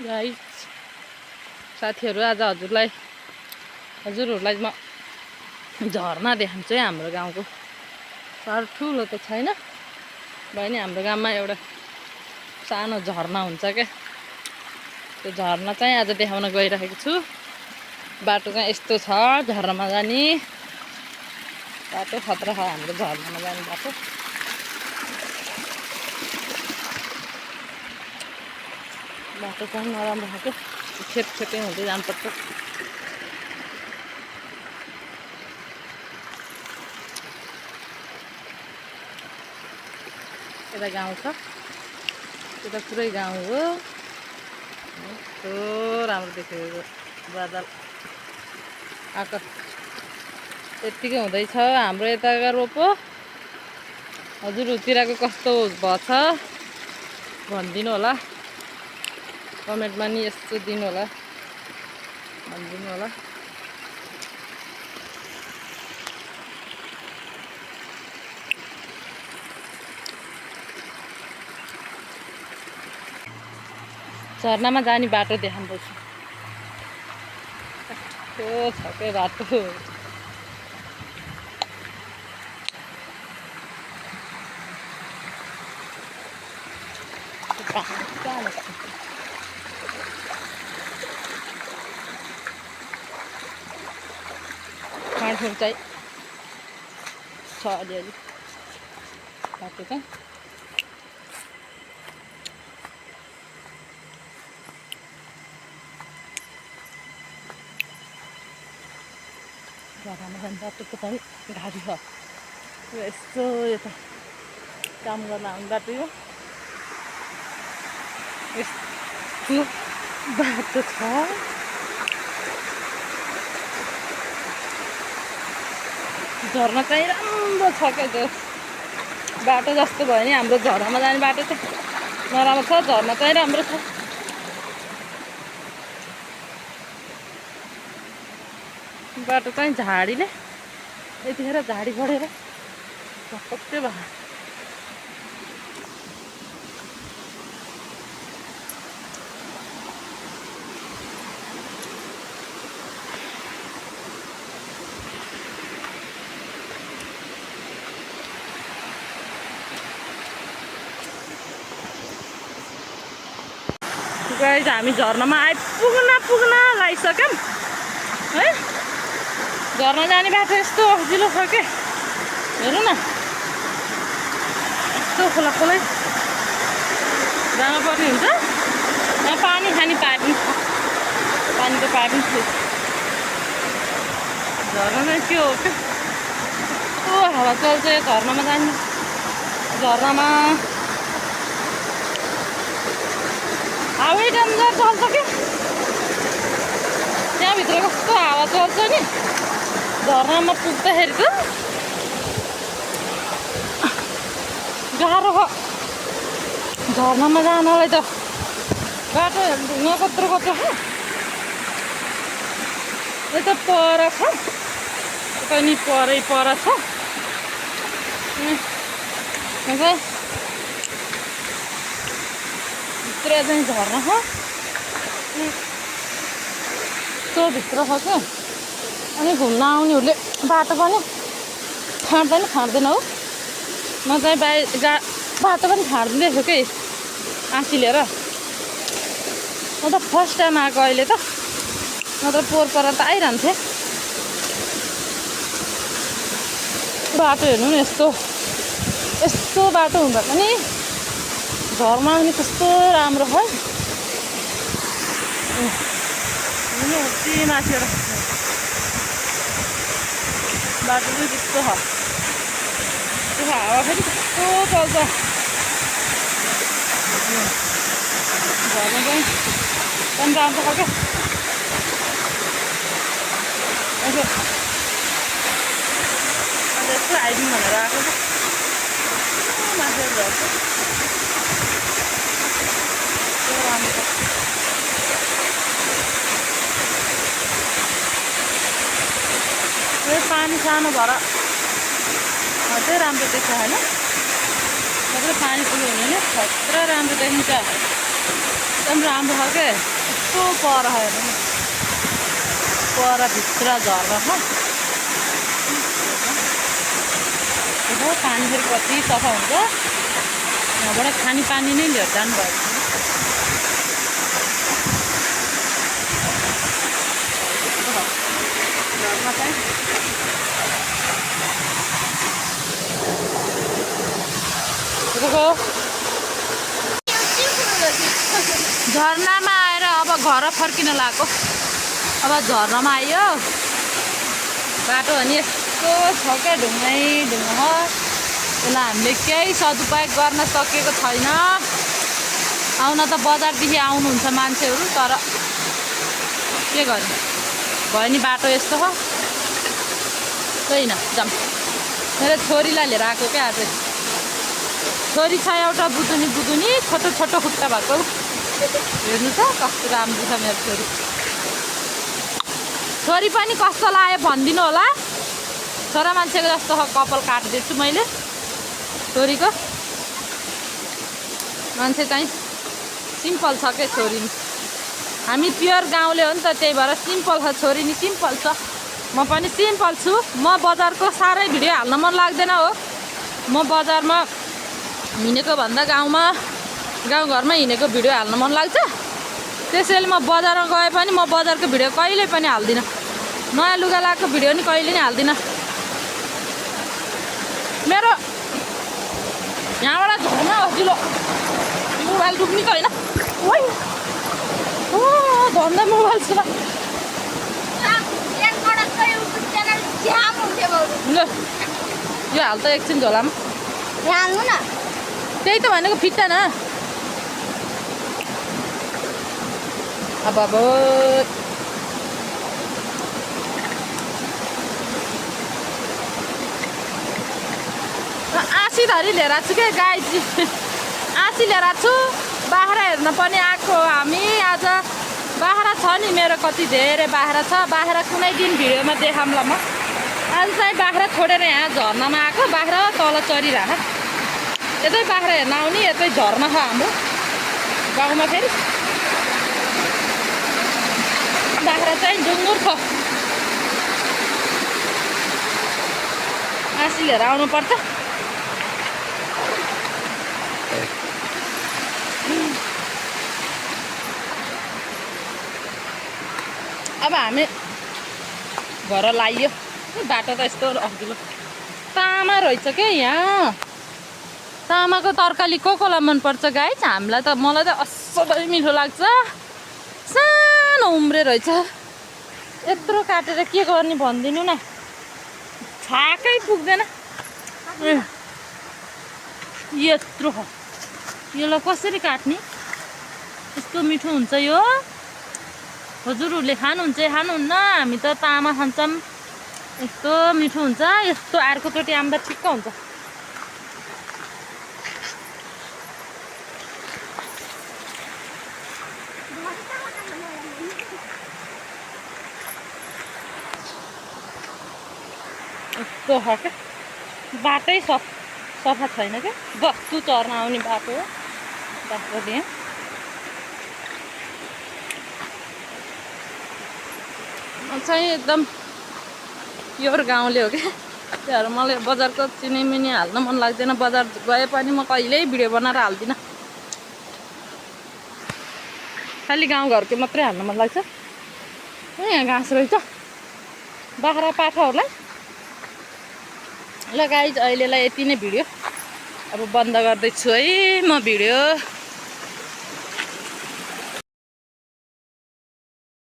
Guys साथीहरू आज हजुरहरूलाई म झरना देखाउँछु है। हाम्रो गाउँको साह्रो ठुलो त छैन बहिनी, हाम्रो गाउँमा एउटा सानो झरना हुन्छ क्या। त्यो झरना चाहिँ आज देखाउन गइरहेको छु। बाटो चाहिँ यस्तो छ, झरनामा जाने बाटो खतरा छ। हाम्रो झरनामा जाने बाटो चाहिँ नराम्रो खालको खेपखेपे हुँदै जानुपर्छ। यता गाउँ छ, यता पुरै गाउँ हो। यस्तो राम्रो देखेको बादल आकाश यत्तिकै हुँदैछ। हाम्रो यताका रोपो हजुरतिरको कस्तो भएछ भनिदिनु होला, कमेन्टमा नि यस्तो दिनु होला, भनिदिनु होला। झरनामा जाने बाटो देखाउँदैछु। कस्तो छ के बाटो, खाँडफुँड चाहिँ छ अलिअलि बाटो चाहिँ। झरनामा जाने बाटोको पनि गाडी छ। यस्तो यता काम गर्न आउने बाटो यो यस्तो बाटो छ। झरना चाहिँ राम्रो छ क्या, जो बाटो जस्तो भयो नि हाम्रो झरनामा जाने बाटो चाहिँ नराम्रो छ, झरना चाहिँ राम्रो छ। बाटो चाहिँ झाडीले यतिखेर झाडी बढेर भक्कै भयो। गाइस हामी झरनामा पुग्न लागिसक्यौँ है। झरना जाने बाटो यस्तो अजिलो छ के, हेर्नु न। यस्तो खोला खोलै जानुपर्ने हुन्छ। यहाँ पानी खाने पाइप पनि छ, पानीको पाइप पनि थियो। झरना चाहिँ के हो क्या, कस्तो हावा चल्छ यो झरनामा जाने। झरनामा हावै डेन्जर चल्छ कि, त्यहाँभित्र कस्तो हावा चल्छ नि झरनामा पुग्दाखेरि त गाह्रो भयो। झरनामा जानलाई त बाटो ढुङ्गा कत्रो कत्रो छ। यता पर छ, यता नि पर छ। भित्र चाहिँ झर्ना छ, त्यो भित्र छ क्या। अनि घुम्न आउनेहरूले बाटो पनि खाँदैन हो। म चाहिँ बाटो पनि खाँदिँदैछु कि आँसी लिएर। म त फर्स्ट टाइम आएको अहिले त, म त पोहोर पर त आइरहन्थेँ। बाटो हेर्नु नि, यस्तो बाटो हुँदा पनि झरना पनि कस्तो राम्रो है। माथिबाट बाटो चाहिँ त्यस्तो छ। त्यो हावा फेरि कस्तो चल्छ। झर्ना चाहिँ पनि राम्रो छ क्या। यस्तो आइदिउँ भनेर आएको छ, माथिबाट झर्छ। राम्रो छ। पानी सानो भएर अझै राम्रो देख्छ होइन। पानी पुग्यो भने खतरा राम्रो देखिन्छ। एकदम राम्रो छ के यस्तो पर हेर्नु न पर भित्र झर्ना छ पानी फेरि कति सफा हुन्छ यहाँबाट खाने पानी नै लिएर जानुभयो झर्ना चाहिँ झर्नामा आएर अब घर फर्किन लागेको अब झर्नामा आयो बाटो भने यस्तो छ क्या ढुङ्गै ढुङ्गा त्यसलाई हामीले केही सदुपयोग गर्न सकेको छैन आउन त बजारदेखि आउनुहुन्छ मान्छेहरू तर के गर्ने भयो नि बाटो यस्तो छ छैन जाम मेरो छोरीलाई लिएर आएको क्या आज छोरी छ एउटा बुदुनी छोटो छोटो खुट्टा भएको हेर्नु त कस्तो राम्रो छ मेरो छोरी छोरी पनि कस्तो लाग्यो भनिदिनु होला छोरा मान्छेको जस्तो कपाल काटिदिन्छु मैले छोरीको मान्छे चाहिँ सिम्पल छ के छोरी नि हामी प्योर गाउँले हो नि त त्यही भएर सिम्पल छ छोरी नि सिम्पल छ म पनि सिम्पल छु म बजारको साह्रै भिडियो हाल्न मन लाग्दैन हो म बजारमा हिँडेको भन्दा गाउँघरमा हिँडेको भिडियो हाल्न मन लाग्छ त्यसैले म बजारमा गए पनि म बजारको भिडियो कहिले पनि हाल्दिनँ नयाँ लुगा लगाएको भिडियो नि कहिले नि हाल्दिनँ मेरो यहाँबाट झर्ना हजिलो मोबाइल डुब्ने त होइन धन्दा मोबाइल छ ल यो हाल त एकछिन झोलामा हाल्नु न त्यही त भनेको फिट्टा न अब आँसी धरी लिएर आएको छु क्या गाई आँसी लिएर आएको छु बाख्रा हेर्न पनि आएको हामी आज बाख्रा छ नि मेरो कति धेरै बाख्रा छ बाख्रा कुनै दिन भिडियोमा देखाउँला म आज चाहिँ बाख्रा छोडेर यहाँ झर्नामा आएको बाख्रा तल चरिरहेको यतै बाख्रा हेर्न आउने यतै झर्ना छ हाम्रो गाउँमा फेरि बाख्रा चाहिँ डुङ्गुर छ आँसी लिएर आउनुपर्छ अब हामी घर लाग्यो बाटो त यस्तो अघिल्लो तामा रहेछ क्या यहाँ तामाको तरकारी कोलाई मनपर्छ गाई हामीलाई त मलाई त असाध्यै मिठो लाग्छ सानो उम्रे रहेछ यत्रो काटेर के गर्ने भनिदिनु न छाकै पुग्दैन यत्रो यसलाई कसरी काट्ने यस्तो मिठो हुन्छ यो हजुरहरूले खानुहुन्छ खानुहुन्न हामी त तामा खान्छौँ यस्तो मिठो हुन्छ यस्तो अर्कोचोटि आउँदा ठिक्क हुन्छ यस्तो छ क्या बाटै सफा छैन क्या बस्तु चर्न आउने बाटो हो बाटो दिएँ चाहिँ एकदम प्योर गाउँले हो क्या त्यही भएर मलाई बजारको चिनीमिनी हाल्न मन लाग्दैन बजार गए पनि म कहिल्यै भिडियो बनाएर हाल्दिनँ खालि गाउँघरको मात्रै हाल्न मन लाग्छ यहाँ घाँस रहेछ बाख्रा पाठाहरूलाई ल गाइज अहिलेलाई यति नै भिडियो अब बन्द गर्दैछु है म भिडियो